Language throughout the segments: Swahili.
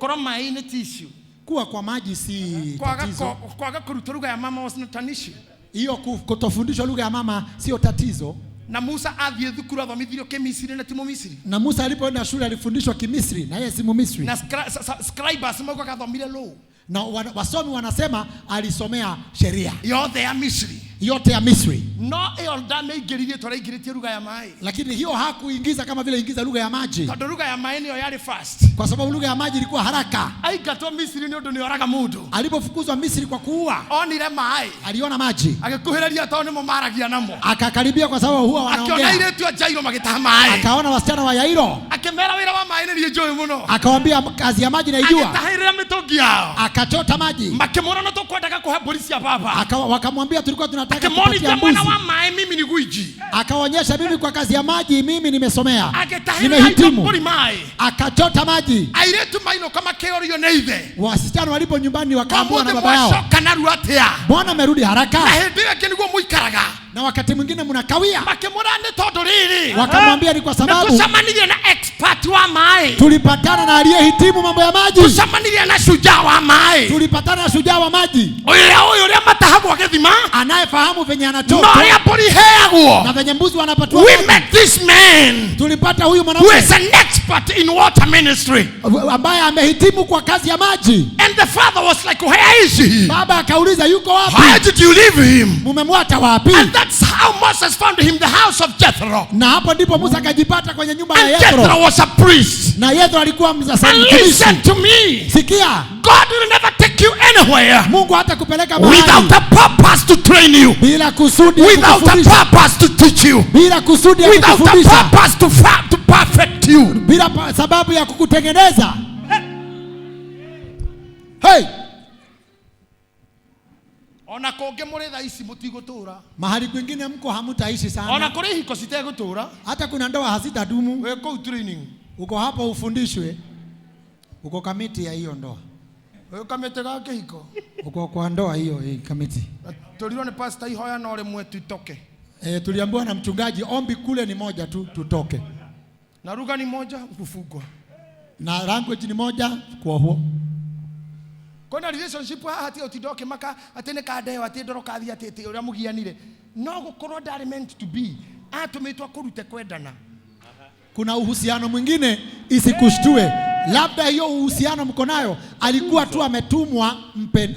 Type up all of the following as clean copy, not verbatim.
Gũkorwo maĩ-inĩ ti issue. Kuwa kwa maji si Kwaga tatizo. Kwaga kũrutwo lugha ya mama was not an issue. Hiyo kutofundishwa lugha ya mama sio tatizo. Na Musa athiĩ thukuru athomithirio Kĩmisiri na ti Mũmisiri. Na Musa alipoenda shule alifundishwa Kimisri na yeye si Mumisri. Na scribes maugaga athomire law Na wasomi wanasema alisomea sheria yothe ya Misri. Yote ya Misri. No ĩyo ndamĩingĩririe tũraingĩrĩtie lugha ya maĩ. Lakini hiyo hakuingiza kama vile ingiza lugha ya maji, Tondũ lugha ya maĩ nĩyo yarĩ fast. Kwa sababu lugha ya maji ilikuwa haraka. Aingatwo Misiri nĩ ũndũ nĩ oraga mũndũ. Alipofukuzwa Misri kwa kuua, Onire maĩ. Aliona maji, Agĩkuhĩrĩria tondũ nĩmo maragia namo. Akakaribia kwa sababu huwa Akĩona wanaongea. airĩtu a Jairo magĩtaha maĩ. Akaona wasichana wa Yairo, Akĩmera wĩra wa maĩ nĩ niĩ njũĩ mũno. Akawambia kazi ya maji naijua, Agĩtahĩrĩra mĩtũngi yao. Akachota maji. Makĩmwĩra no tũkwendaga kũhe mbũri cia baba. Wakamwambia tulikuwa tunataka Akĩmonithia kupatia mwena mbuzi. wa maĩ mimi ni gwiji. Akaonyesha mimi kwa kazi ya maji mimi nimesomea, Agĩtahĩrĩra indo nimehitimu. mbũri maĩ. Akachota maji. Airĩtu mainũka makĩorio nĩ ithe. Wasichana walipo nyumbani wakaambiwa na Ũmũthĩ baba yao, mwacoka narua atĩa? Mbona amerudi haraka? Na hĩndĩ ĩyo ĩngĩ nĩguo mũikaraga. Na wakati mwingine mnakawia. Makĩmwĩra nĩ tondũ rĩrĩ. Wakamwambia ni kwa sababu Nĩtũcemanirie na expert wa maĩ. Tulipatana na aliyehitimu mambo ya maji. Tũcemanirie na shujaa wa maĩ. Tulipatana na shujaa wa maji. Ũrĩa ũyũ ũrĩa matahagwo gĩthima. Anayefahamu venye Na anachota ũrĩa mbũri iheagwo. Na venye mbuzi wanapatiwa We maji. met this man Tulipata huyu who mwanaume is an expert in water ministry. Ambaye amehitimu kwa kazi ya maji. And the father was like, "Where is he? Baba akauliza yuko wapi? Where did you leave him?" Mumemwacha wapi? And that's how Moses found him, the house of Jethro. Na hapo ndipo Musa akajipata kwenye nyumba ya And Yethro. Jethro was a priest. Na Yethro alikuwa And listen mtumishi. to me. Sikia. God will never take you anywhere Mungu hatakupeleka mahali without a purpose to train you, bila kusudi ya without a kukufundisha. purpose to teach you, Bila kusudi ya without a kukufundisha. Purpose to perfect you. Bila sababu ya kukutengeneza. Hey! Ona kũngĩ mũrĩ thaa ici mũtigũtũra. Mahali kwingine mko hamutaishi sana. Ona kũrĩ hiko citegũtũra. Hata kuna ndoa hazitadumu. Wĩ kũu training. Uko hapo ufundishwe. Uko kamiti ya hiyo ndoa. Wĩ kamĩtĩ ga kĩhiko. Uko kwa ndoa hiyo kamiti. Na tũrirwo nĩ pastor ihoya no rĩmwe tutoke. Tuliambiwa na mchungaji ombi kule ni moja tu tutoke. Na lugha ni moja kufungwa. Na language ni moja kwa huo. Kwĩna relationship haha ati ũtinda ũkĩmaka atĩ nĩ kandeo atĩ ndoro kathiĩ atĩ atĩ ũrĩa mũgianire. No gũkorwo ndarĩ meant to be. Atũmĩtwo akũrute kwendana. Kuna uhusiano mwingine isikushtue. Labda hiyo uhusiano mko nayo alikuwa tu ametumwa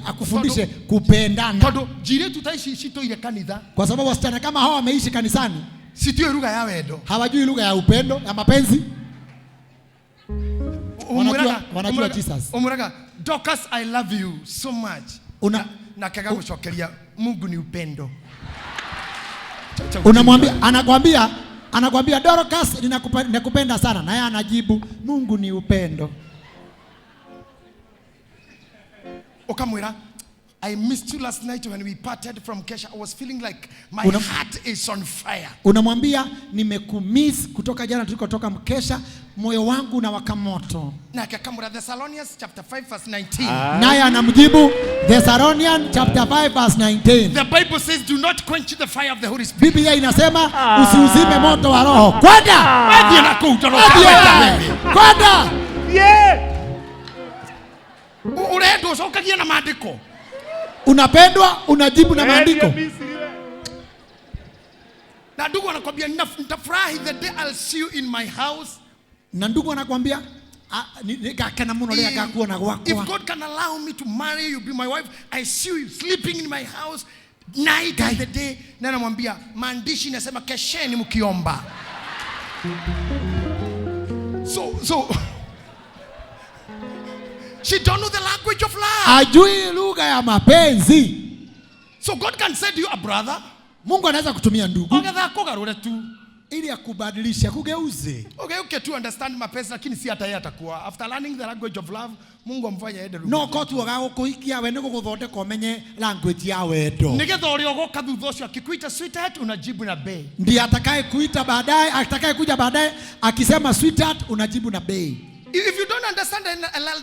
akufundishe kupendana. Tondũ njirĩtu ta ici citũire kanitha. Kwa sababu wasichana kama hao wameishi kanisani. Sitiũĩ lugha ya wendo. Hawajui lugha ya upendo, ya mapenzi. Wanajua Jesus. Umwĩraga, "Dorcas, I love you so much." Na kaga gũcokeria Mungu ni upendo. Cha Unamwambia, anakwambia Dorcas, ninakupenda sana, naye anajibu Mungu ni upendo. Ukamwira, "I missed you last night when we parted from Kesha. I was feeling like my heart is on fire." Unamwambia nimekumiss kutoka jana tulikotoka mkesha, moyo wangu unawaka moto. Na akamwambia Thessalonians chapter 5 verse 19. Naye anamjibu Thessalonians chapter 5 verse 19. The Bible says do not quench the fire of the Holy Spirit. Biblia inasema usiuzime moto wa Roho. Kwenda! Hadi na kuutoroka. Hadi kwenda! Yeah! Urendwo ucokagia na maandiko. Unapendwa unajibu na maandiko. Na ndugu anakuambia nitafurahi the day I'll see you in my house. Na ndugu anakuambia, nigakena muno rĩrĩa ngakuona gwakwa. If God can allow me to marry you, be my wife, I see you sleeping in my house night and the day. Na namwambia maandishi inasema kesheni mkiomba. So she don't know the language of love. Ajui lugha ya mapenzi. So God can send you a brother. Mungu anaweza kutumia ndugu. Ogetha kugarure tu. Ili akubadilishe, akugeuze. Okay, okay, to understand mapenzi lakini si hata yeye atakuwa. After learning the language of love, Mungu amfanye aende lugha. No kotu ogagukuhikia we niguguthondeka umenye language ya wendo. Nigetha uria ugoka thutha ucio akikuita sweetheart unajibu na bae. Ndiye atakaye kuita baadaye, atakaye kuja baadaye akisema sweetheart unajibu na bae. If you don't understand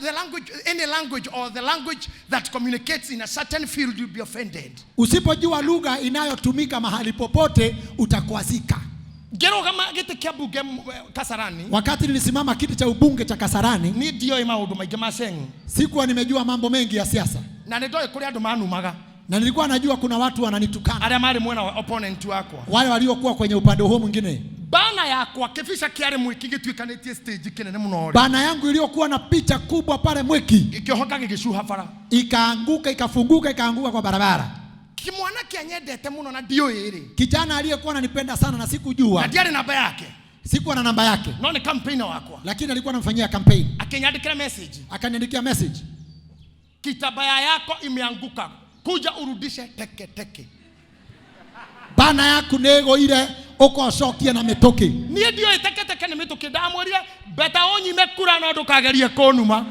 the language, any language or the language that communicates in a certain field, you'll be offended. Usipojua lugha inayotumika mahali popote utakwazika. Ngĩrũgama gĩtĩ kĩa mbunge Kasarani, Wakati nilisimama kiti cha ubunge cha Kasarani, niĩ ndioĩ maũndũ maingĩ ma Sheng, sikuwa nimejua mambo mengi ya siasa, na nĩ ndoĩ kũrĩ andũ manumaga na nilikuwa najua kuna watu wananitukana, arĩa marĩ mwena wa opponent wakwa. Wale waliokuwa kwenye upande huo mwingine. Bana yakwa kĩbica kĩarĩ Mwiki gĩtuĩkanĩtie stage kĩnene mũno rĩ, Bana yangu iliyokuwa na picha kubwa pale Mwiki gĩkĩohoka gĩgĩcuha bara. Ikaanguka, ikafunguka, ikaanguka kwa barabara. Kĩmwana kĩanyendete mũno na ndiũĩ rĩ, Kijana aliyekuwa ananipenda sana na na sikujua, ndiarĩ namba yake, sikuwa na namba yake, no nĩ campaigner wakwa, lakini alikuwa anamfanyia campaign. Akĩnyandĩkĩra message, Akaniandikia message, kitabaya yako imeanguka, kuja urudishe teke teke. Bana yaku nĩĩgũire ũkocokie na mĩtũkĩ. Niĩ ndiũĩ teke teke nĩ mĩtũkĩ, ndamwĩrire beta ũnyime kura no ndũkagerie kũnuma.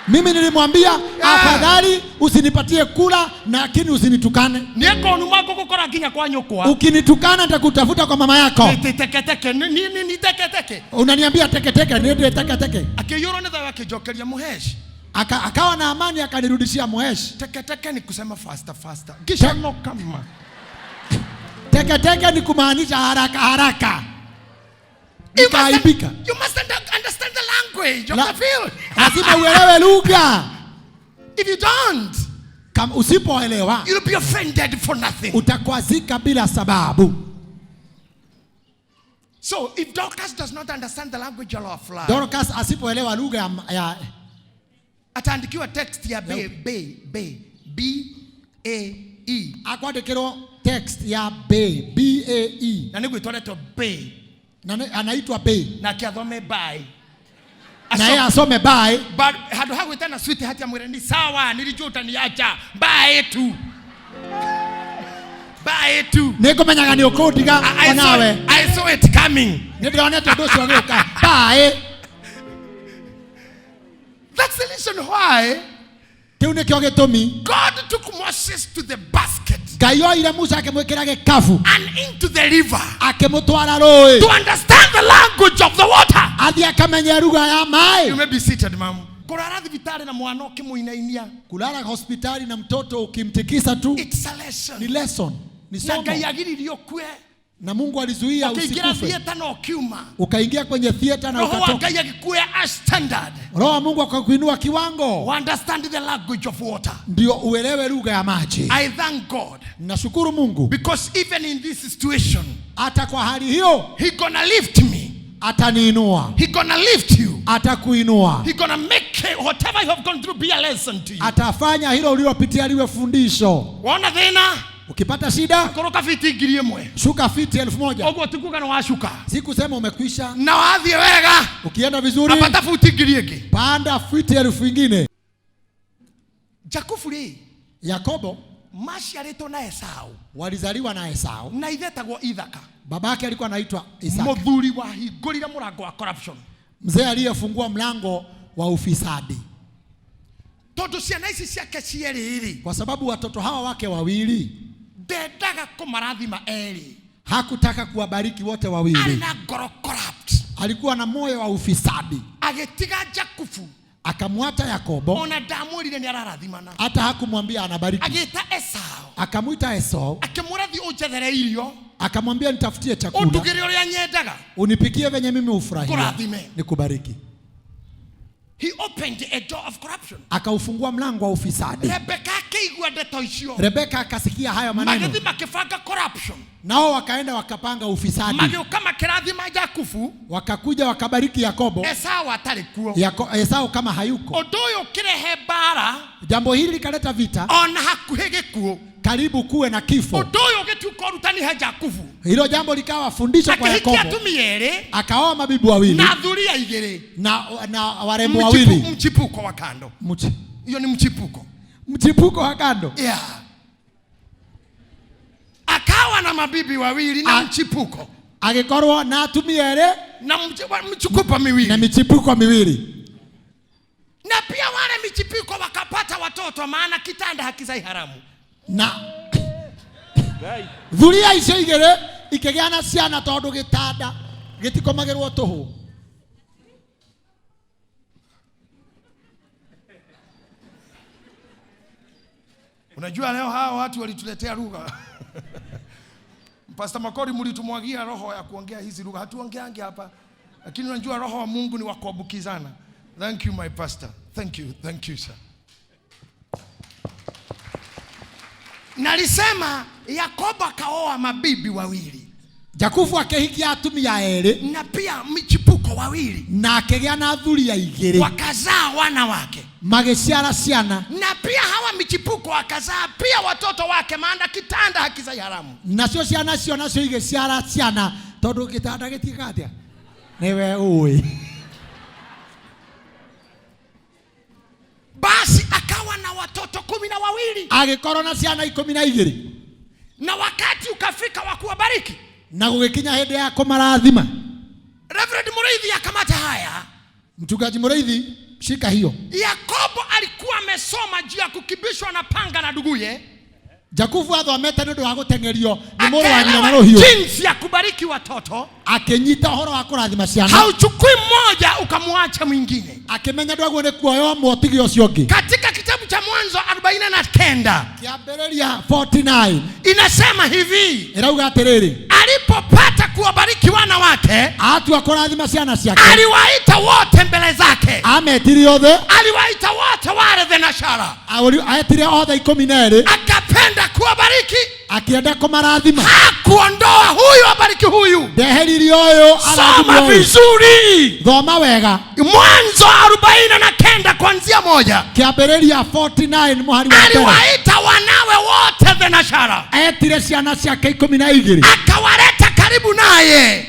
Mimi nilimwambia afadhali usinipatie kula lakini usinitukane. Niĩ kũnuma ngũgũkora nginya kwa nyũkwa. Ukinitukana nitakutafuta kwa mama yako. Tĩ teke teke ni teke teke. Unaniambia teke teke, ni teke teke. Akĩiyũrwo nĩ thayũ akĩnjokeria Mũheshi. Akawa na amani akanirudishia Mũheshi. Teke teke ni kusema faster faster. Kisha no kama. Teke teke ni kumaanisha haraka haraka. You Nikaibika. must understand the language of the field. Lazima uelewe lugha. If you don't, Kama usipoelewa, you'll be offended for nothing. utakwazika bila sababu. So if Dorcas does not understand the language of love, Dorcas asipoelewa lugha ya ataandikiwa text ya B, B, B, B A E. Akwandikirwo text ya B, B A E. Na nĩguo ĩtwaretwo B. Na anaitwa B. Na akĩathome bye. Na yeye asome bye. But handũ ha gwĩtana sweet hati amwĩre ni sawa, nilijua utaniacha. Bye tu. Bye tu. Nĩngũmenyaga nĩ ũkũndiga onawe. I saw it coming. Nĩndĩronete ũndũ ũcio ũgĩũka. Bye. That's the reason why Kĩu nĩkĩo gĩtũmi God took Moses to the basket Ngai oire Musa akĩmwĩkĩra gĩkabu and into the river akĩmũtwara rũĩ to understand the language of the water. athiĩ akamenye lugha ya maĩ. You may be seated, ma'am. Kũrara thibitarĩ na mwana ũkĩmũinainia. Kulala hospitali na mtoto ukimtikisa tu It's a lesson. ni lesson, ni Na somo. Ngai agiririe ũkue. Na Mungu alizuia Ũkĩingĩra usikufe. theater na ũkiuma. Ukaingia kwenye theater na Roho wa ukatoka. Ngai agĩkuoya a standard. Roho wa Mungu akakuinua kiwango. Understand the language of water. Ndio uelewe lugha ya maji. I thank God. Nashukuru Mungu. Because even in this situation, hata kwa hali hiyo, he gonna lift me. Ataniinua. He gonna lift you. Atakuinua. He gonna make whatever you have gone through be a lesson to you. Atafanya hilo ulilopitia liwe fundisho. Waona thina? Ukipata shida, Koroka fiti ngiri ĩmwe. shuka fiti 1000. Ũguo ti kuga nĩ washuka. Sikusema umekwisha. Na wathiĩ wega. Ukienda vizuri, Apata futi ngiri ĩngĩ. panda fiti 1000 ingine. Jakubu rĩ, Yakobo maciarĩtwo na Esau. Walizaliwa na Esau. Na ithe etagwo Ithaka. Babake alikuwa anaitwa Isaka. Mũthuri wahingũrire mũrango wa corruption. Mzee aliyefungua mlango wa ufisadi. Tondũ ciana ici ciake cierĩ rĩ, Kwa sababu watoto hawa wake wawili ndendaga kũmarathima erĩ. hakutaka kuwabariki wote wawili. Arĩ na ngoro corrupt. Alikuwa na moyo wa ufisadi. Agĩtiga Jakubu. Akamwacha Yakobo. Ona ndamwĩrire nĩ ararathimana. Hata hakumwambia anabariki. Agĩta Esau. Akamwita Esau. Akĩmwĩra thiĩ ũnjethere irio. Akamwambia nitafutie chakula. Ũndugĩre ũrĩa nyendaga. Unipikie venye mimi hufurahia. Kũrathime. Nikubariki. He opened a door of corruption. Akaufungua mlango wa ufisadi. Rebeka akĩigua ndeto icio. Rebeka akasikia hayo maneno. Magĩthiĩ makĩbanga corruption. Nao wakaenda wakapanga ufisadi. Magĩũka makĩrathima Jakubu. Wakakuja wakabariki Yakobo. Esau atarĩ kuo. Esau kama hayuko. Ũndũ ũyũ ũkĩrehe mbara. Jambo hili likaleta vita. Ona hakuhĩ gĩkuũ. Karibu kuwe na kifo. Ũndũ ũyũ ũgĩtuĩka ũrutani he Jakubu. Hilo jambo likawa fundisho kwa Akĩhikia Yakobo. atumia erĩ. Akaoa mabibi wawili. Na athuri aigĩrĩ. Na warembo wawili. Mchipuko wa kando. Hiyo ni mchipuko. Mchipuko wa kando. Yeah. Akawa na mabibi wawili na mchipuko. Akikorwo na atumia erĩ Na mchipuko miwili. Na michipuko miwili. Na pia wale michipuko wakapata watoto, maana kitanda hakizai haramu. Na thuria icio igĩrĩ ikĩgĩa na ciana tondũ gĩtanda gĩtikomagĩrwo tũhũ. Unajua leo hawa watu walituletea lugha. Pastor Makori, mlitumwagia roho ya kuongea hizi lugha. Hatuongeangi hapa. Lakini unajua roho wa Mungu ni wa kuambukizana. Thank you my pastor. Thank you, thank you sir. Nalisema Yakobo akaoa mabibi wawili. Jakubu akĩhikia atumia erĩ na pia michipuko wawili na akĩgĩa na athuria igĩrĩ wakazaa wana wake magĩciara ciana na pia hawa michipuko wakazaa pia watoto wake, maana kitanda hakizai haramu. Nacio ciana cio nacio igĩciara ciana tondũ gĩtanda gĩtiĩkaga atĩa nĩwe ũĩ. Basi akawa na watoto 12 agĩkorwo na ciana 12 na wakati ukafika wa kuwabariki na gũgĩkinya hĩndĩ ya kũmarathima. Reverend Mureithi akamata haya. Mchungaji Mureithi, shika hiyo. Yakobo alikuwa amesoma juu ya kukibishwa na panga na nduguye. Jakubu athomete nĩ ũndũ wa gũteng'erio nĩ mũrũ wa nyina na Akaelewa rũhiũ. jinsi ya kubariki watoto. Akĩnyita ũhoro wa kũrathima ciana. Hauchukui mmoja ukamwacha mwingine. Akĩmenya ndwaguo nĩ kuoya ũmwe ũtige ũcio ũngĩ. Katika kitabu cha Mwanzo 49 Kĩambĩrĩria 49 inasema hivi, ĩrauga atĩrĩrĩ, alipopata kuwabariki wana wake atua kũrathima ciana ciake aliwaita wote mbele zake, ametire othe, aliwaita wote wale thenashara, etire othe 12 akapenda kuwabariki, akĩenda kũmarathima. Hakuondoa huyu abariki huyu. Ndeheririe ũyũ arathime Soma ũyũ. vizuri Thoma wega. Mwanzo 49 kuanzia 1. Kĩambĩrĩria 49 mũhari wa mbere. Aliwaita wanawe wote thenashara, etire ciana ciake 12 akawaleta karibu naye,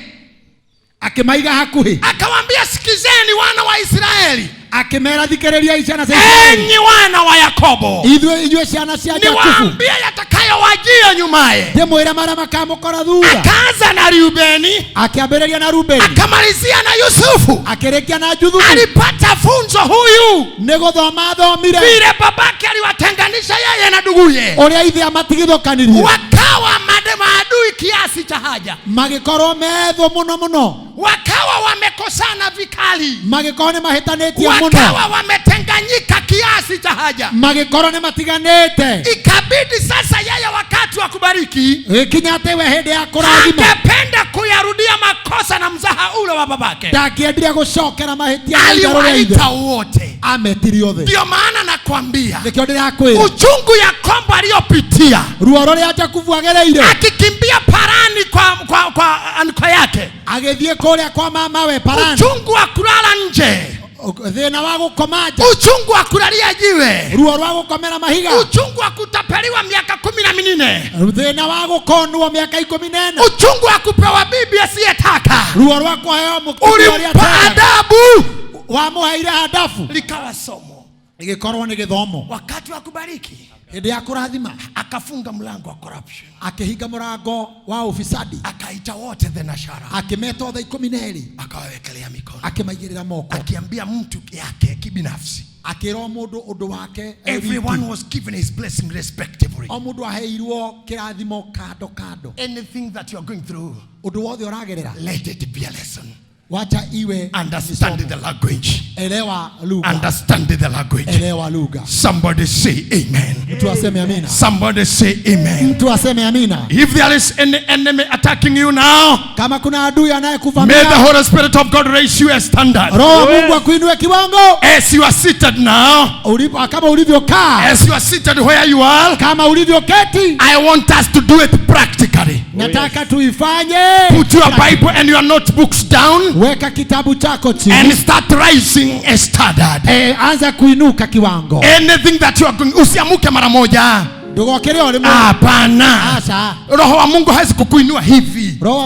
akĩmaiga hakuhĩ, akawaambia sikizeni wana wa Israeli, akĩmera thikĩrĩriai ciana cia Israeli, enyi wana wa Yakobo, ithuĩ inyuĩ ciana cia Jakubu, niwaambie yatakayowajia nyumaye. ndĩmwĩre marĩa makamũkora thutha. Akaanza na Reubeni, Akĩambĩrĩria na Rubeni, akamalizia na Yusufu. akĩrĩkia na Juthubu. Alipata funzo huyu Nĩ gũthoma athomire vile babake aliwatenganisha yeye na nduguye, ũrĩa ithe amatigithũkanirie, wakawa maadui kiasi cha haja, magĩkorwo methũ mũno mũno, wakawa wamekosana vikali, magĩkorwo nĩ mahĩtanĩtie mũno, wakawa wametenganyika kiasi cha haja. Magĩkorwo nĩ matiganĩte. Ikabidi sasa yeye wakati wa kubariki Gĩkinya atĩ we hĩndĩ ya kũrathima angependa kuyarudia makosa na mzaha ule wa babake. Ndangĩendire gũcokera mahĩtia ma ithe rũrĩa ithe Aliwaita wote. ametire othe. Ndio maana nakwambia Nĩkĩo ndĩrakwĩra uchungu Yakobo aliyopitia ruo rũrĩa Jakubu agereire akikimbia Parani kwa anko yake, agĩthiĩ kũrĩa kwa mamawe Parani, uchungu wa kulala nje, thĩna wa gũkoma nja, uchungu wa kulalia jiwe, ruo rwa gũkomera mahiga, uchungu wa kutapeliwa miaka 14, thĩna wa gũkonwo mĩaka 14, uchungu wa kupewa bibi asiyetaka, ruo rwa kũheo mũtumia ũrĩa ulimpa atenda, adabu, wamũheire hadabu, likawa somo. Ĩgĩkorwo nĩ gĩthomo. Wakati wa kubariki Hĩndĩ ya kũrathima akafunga mlango wa corruption, akĩhinga mũrango wa ufisadi, akaita wote thenashara, akĩmeta othe 12, akawawekelea mikono, akĩmaigĩrĩra moko, akiambia mtu yake kibinafsi. Akĩra o mũndũ ũndũ wake e Everyone wiki. was given his blessing respectively. O mũndũ aheirwo kĩrathimo kando kando. Anything that you are going through, Ũndũ wothe ũragerera, let it be a lesson. wacha iwe Understand ni the somo. language. Elewa lugha. Understand the language. Elewa lugha. Somebody say amen. Mtu aseme amina. Somebody say amen. Mtu aseme amina. If there is any enemy attacking you now, Kama kuna adui may the anayekuvamia, Holy Spirit of God raise you a standard. Roho wa Mungu akuinue kiwango. As you are seated now, Ulipo, kama ulivyokaa, as you are seated where you are, kama ulivyoketi, I want us to do it practically. Nataka tuifanye. Put your Bible and your notebooks down Weka kitabu chako chini and start raising a standard. Anza kuinuka kiwango. Anything that you are going, usiamuke mara moja. Ndũgokĩre o rĩmwe. Hapana. Aca. Roho wa Mungu hawezi kukuinua hivi. Roho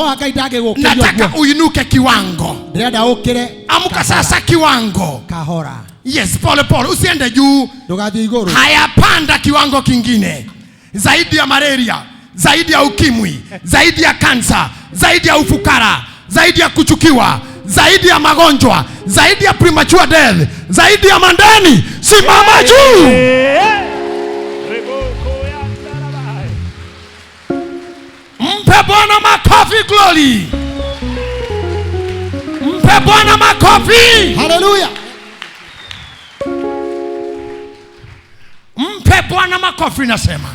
wa Ngai ndangĩgũkĩria Nataka ũguo. uinuke kiwango. Ndĩrenda ũkĩre Amka sasa kiwango. kahora. Yes, pole pole, usiende juu. Ndũgathiĩ igũrũ. Hayapanda kiwango kingine zaidi ya malaria, zaidi ya ukimwi, zaidi ya kansa, zaidi ya ufukara, zaidi ya kuchukiwa, zaidi ya magonjwa, zaidi ya premature death, zaidi ya mandani. Simama juu. Mpe Bwana makofi, glory. Mpe Bwana makofi. Hallelujah. Mpe Bwana makofi nasema.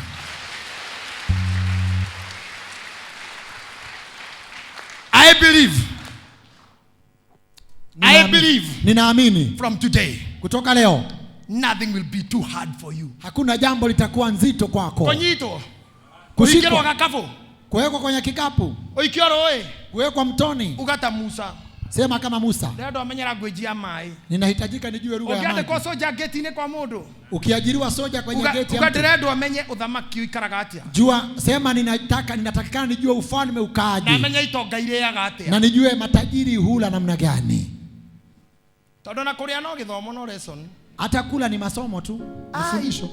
believe. I believe. Ninaamini. From today. Kutoka leo. Nothing will be too hard for you. Hakuna jambo litakuwa nzito kwako. Konyito. Kushikwa. Kuwekwa kwenye kikapu. Kuwekwa mtoni. Ugata Musa. Sema kama Musa. Ninahitajika nijue lugha ya maji. Ukiajiriwa soja kwenye geti ya mtu. Jua, sema ninatakikana nijue ufalme ukaaje. Na nijue matajiri hula namna gani. Hata kula ni masomo tu, mafundisho.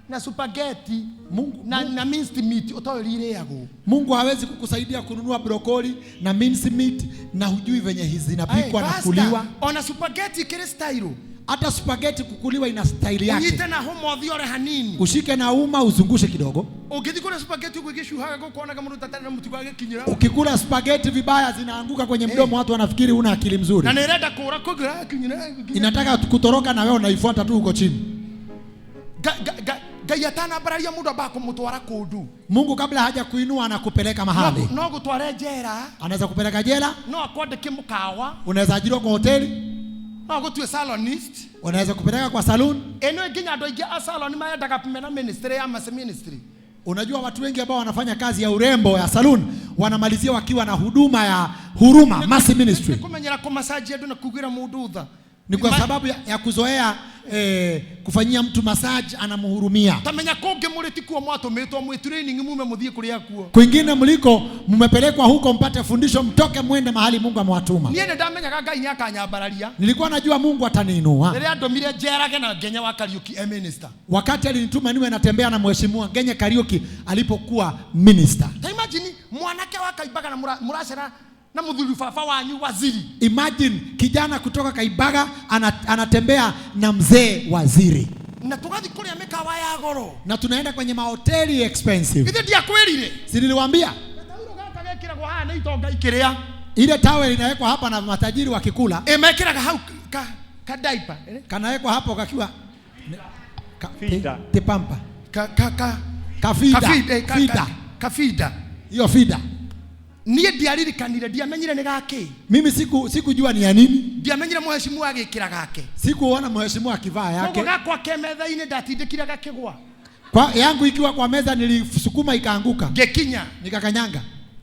Na spaghetti Mungu, na minced meat utoirireago. Mungu hawezi kukusaidia kununua brokoli na minced meat na hujui venye hizi zinapikwa na kuliwa. Ona spaghetti kile style. Hata spaghetti kukuliwa ina style yake. Unyite na homo thiore hanini. Ushike na uma uzungushe kidogo. Ugithikura spaghetti ugigishuhaga gukuona kama mtu na mtu agikinyira. Ukikula spaghetti vibaya zinaanguka kwenye mdomo, watu wanafikiri una akili mzuri. Na nirenda kura kugira kinyira. Inataka kutoroka na wewe unaifuata tu huko chini. Mungu kabla haja kuinua anakupeleka mahali. No gutware jera. Anaweza kupeleka jela. No akwandike mukawa. Unaweza ajiriwa kwa hoteli. No gutue salonist. Unaweza kupeleka kwa saloon. Eno nginya andu aingi a salon maendaga mena ministry ya mass ministry. Unajua watu wengi ambao wanafanya kazi ya urembo ya saloon wanamalizia wakiwa na huduma ya huruma, mass ministry. Kumenyera ko massage andu na kugira mundu tha. Ni kwa sababu ya kuzoea kufanyia mtu massage, anamhurumia. Tamenya konge mulitikuwa mwatumitwo mwi training mume muthie kuria kuo. Kwingine mliko mmepelekwa huko mpate fundisho, mtoke mwende mahali Mungu amewatuma. Nie ndamenyaga Ngai niakanyambararia. Nilikuwa najua Mungu ataniinua. Riria ndomire njerage na Ngenye wa Kariuki e minister. Wakati alinituma niwe natembea na mheshimiwa Ngenye Kariuki alipokuwa minister. Ta imagine mwanake wa Kaibaga na muracera na mudhuru fafa wanyu waziri. Imagine kijana kutoka Kaibaga anatembea na mzee waziri. Na tugathi kuria mikawa ya goro. Na tunaenda kwenye mahoteli expensive. Ithe ndiakwirire. Si niliwaambia? Gatauro gaka gekiragwo haha ni itonga ikiria. Ile towel inawekwa hapa na matajiri wakikula. Mekiraga hau ka diaper. Kanawekwa hapo kakiwa fida. Te pampa. Ka ka ka kafida. Fida. Kafida. Hiyo fida. Nie ndiaririkanire ndiamenyire ni gake. Mimi sikujua ni ya nini. Ndiamenyire mheshimiwa agikira gake. Sikuona mheshimiwa akivaa yake. Koguo gakwa ke metha-ini ndatindikire gakigwa. Kwa yangu ikiwa kwa meza nilisukuma ikaanguka. Ngikinya. Nikakanyanga.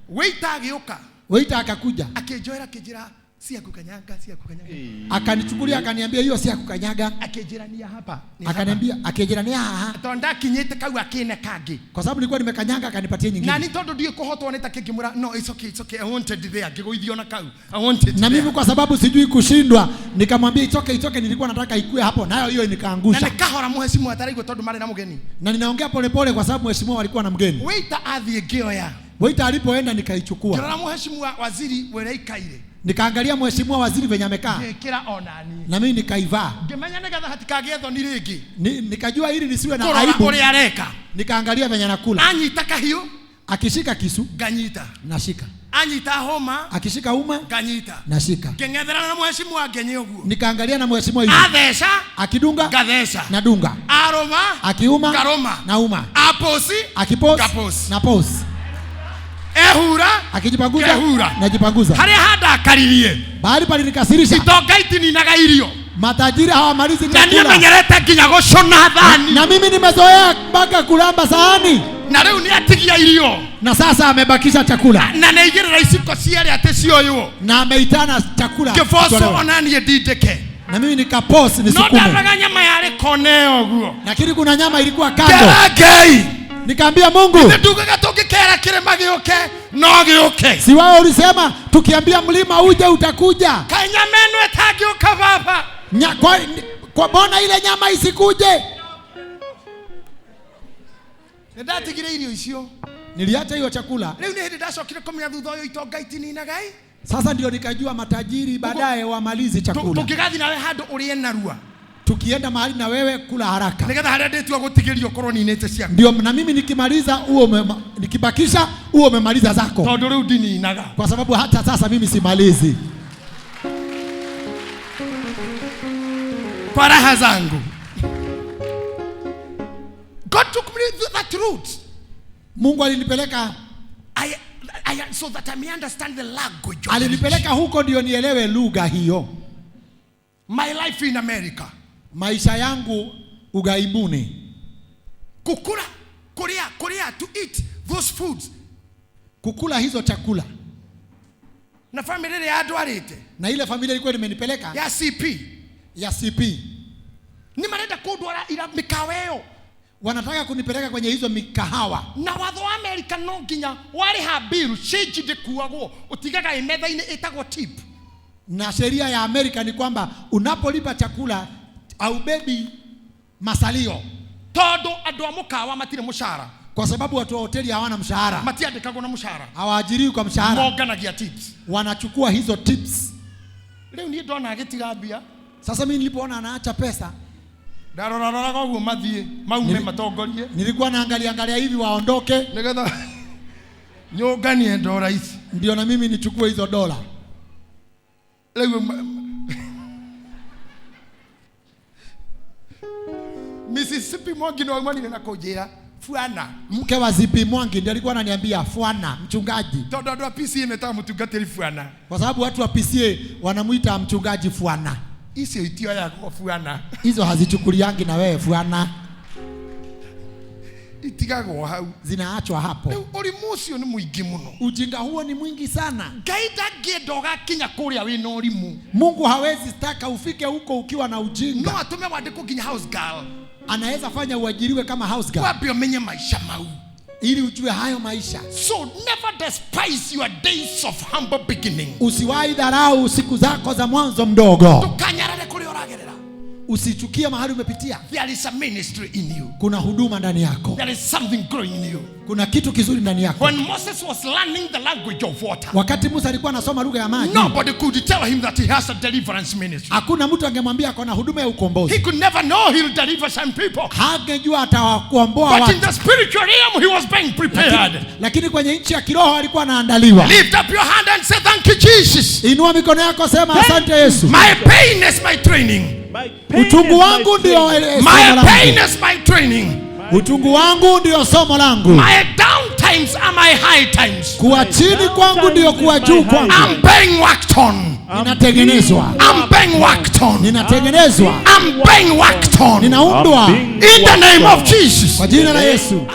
Waiter agĩũka. Waiter akakuja. Akĩnjoera akĩnjĩra si ya kukanyaga, si ya kukanyaga. Akanichukulia akaniambia hiyo si ya kukanyaga. Akĩnjĩra ni hapa. Akaniambia akĩnjĩra ni haha. Tondu ndakinyĩte kau akine kangi. Kwa sababu nilikuwa nimekanyanga akanipatia nyingine. Na ni tondu ndiĩ kuhotwo nĩ ta kĩngĩmwĩra no it's okay, it's okay. I wanted there. Ngĩgũithio na kau. I wanted. Na mimi kwa sababu sijui kushindwa nikamwambia it's okay, it's okay, nilikuwa nataka ikue hapo nayo hiyo nikaangusha. Na nikahora mheshimiwa ataraigua tondu marĩ na mgeni. Na ninaongea polepole kwa sababu mheshimiwa alikuwa na mgeni. Waiter athiĩ ngĩoya. Waiter alipoenda nikaichukua. Ngĩrora mheshimiwa waziri wĩrĩa ikaire. Nikaangalia mheshimiwa waziri venye amekaa. Ngĩkĩra ona niĩ. Na mimi nikaivaa. Ngĩmenya nĩgetha hatikagĩe thoni rĩngĩ. Nikajua ili nisiwe na aibu. Kũrora ũrĩa areka. Nikaangalia venye anakula. Anyita kahiũ. Akishika kisu. Nganyita. Nashika. Anyita homa. Akishika uma. Nganyita. Nashika. Ngĩng'ethera na mheshimiwa Ngenye ũguo. Nikaangalia na mheshimiwa hivi. Atheca. Akidunga. Ngatheca. Nadunga. Aroma. Akiuma. Ngaroma. Nauma. Aposi. Akiposi. Ngaposi. Na posi. Ehura. Akijipanguza. Ehura. Najipanguza. Haria handakaririe. Mahali palinikasirisha. Itonga itininaga irio. Matajiri hawamalizi chakula. Na niĩ menyerete nginya gũcũna thani. Na mimi nimezoea mpaka kulamba sahani. Na rĩu nĩatigia irio. Na sasa amebakisha chakula. Na nĩaigĩrĩra iciko cierĩ atĩ cioywo. Na ameitana chakula. Kĩboco ona niĩ ndindĩke. Na mimi nikapost nisukume. No ndaroraga nyama yarĩ kona ĩyo ũguo. Lakini kuna nyama ilikuwa kando. Ngera Ngai. Nikaambia Mungu. Ndugaga tũngĩkera kĩrĩma gĩũke no gĩũke. Si wao ulisema tukiambia mlima uje utakuja. Kaĩ nyama ĩno ĩtangĩũka baba? Kwa mbona ile nyama isikuje? Nĩndatigire irio icio. Niliacha hiyo chakula. Rĩu nĩ hĩndĩ ndacokire kũmenya thutha ũyũ itonga itininaga ĩ. Sasa ndio nikajua matajiri baadaye wamalizi chakula. Tũngĩgathiĩ nawe handũ ũrĩe narua. Tukienda mahali na wewe kula haraka. Nigetha haria ndĩtua gũtigĩrio ũkorwo ninĩte ciaku. Ndio na mimi nikimaliza huo nikibakisha huo umemaliza zako. Tondũ rĩu ndininaga. Kwa sababu hata sasa mimi simalizi. Kwa raha zangu. God took me that route. Mungu alinipeleka. So that I may understand the language of the rich. Alinipeleka huko ndio nielewe lugha hiyo. My life in America. Maisha yangu ughaibuni. Kukula, kuria, kuria, to eat those foods. Kukula hizo chakula. Na family ĩrĩa yandwarĩte Na ile familia ilikuwa imenipeleka ya CP ya CP. nĩ marenda kũndwara ira mĩkawa ĩyo. Wanataka kunipeleka kwenye hizo mikahawa. Na watho wa America no nginya warĩha bill change ndĩkuagwo, ũtigaga ĩ metha-inĩ, ĩtagwo tip. Na sheria ya Amerika ni kwamba unapolipa chakula haubebi masalio, Tondũ andũ a mũkawa matirĩ mũcara. Kwa sababu watu wa hoteli hawana mshahara, Matiandĩkagwo na mũcara, hawaajiriwi kwa mshahara, monganagia tips. Wanachukua hizo tips. Rĩu niĩ ndona agĩtiga mbia, Sasa mimi nilipoona anaacha pesa, ndaroraroraga ũguo mathiĩ maume matongorie, nilikuwa naangalia angalia hivi waondoke, nĩgetha nyũnganie ndora ici. Ndio na mimi nichukue hizo dola. Rĩu Mississippi Mwangi no aumanire na kũnjĩra fuana. Mke wa Zipi Mwangi ndiye alikuwa ananiambia fuana, mchungaji. Tondũ andũ a PCA metaga mũtungatĩri fuana. Kwa sababu watu wa PCA wanamuita mchungaji fuana. Icio itioyagwo fuana. Hizo hazichukuliangi na wewe fuana. Itigagwo hau. Zinaachwa hapo. Rĩu ũrimũ ũcio nĩ mũingĩ mũno. Ujinga huo ni mwingi sana. Ngai ndangĩenda ũgakinya kũrĩa wĩna ũrimũ. Mungu hawezi taka ufike huko ukiwa na ujinga. No atũme wandĩkwo nginya house girl. Anaweza fanya uajiriwe kama house girl. Wambe ũmenye maisha mau. Ili ujue hayo maisha. So never despise your days of humble beginning. Usiwahi dharau siku zako za mwanzo mdogo. Ndũkanyarare kũrĩa ũragerera. Usichukie mahali umepitia. There is a ministry in you. Kuna huduma ndani yako. There is something growing in you. Kuna kitu kizuri ndani yako. When Moses was learning the language of water, Wakati Musa alikuwa anasoma lugha ya maji, nobody could tell him that he has a deliverance ministry. Hakuna mtu angemwambia ako na huduma ya ukombozi. He could never know he'll deliver some people. Hangejua atawakomboa But in watu. the spiritual realm he was being prepared. Lakini kwenye nchi ya kiroho alikuwa anaandaliwa. Lift up your hand and say thank you Jesus. Inua mikono yako sema asante Yesu. My pain is my training. My pain Uchungu is my wangu ndio training. somo My langu. pain is my training. Uchungu wangu ndio somo langu. My down times are my high times. Kuwa chini kwangu ndio kuwa juu kwangu. I'm being worked on. Ninatengenezwa. I'm being worked on. Ninatengenezwa. I'm being worked on. Ninaundwa. In the name of Jesus. Kwa jina la Yesu.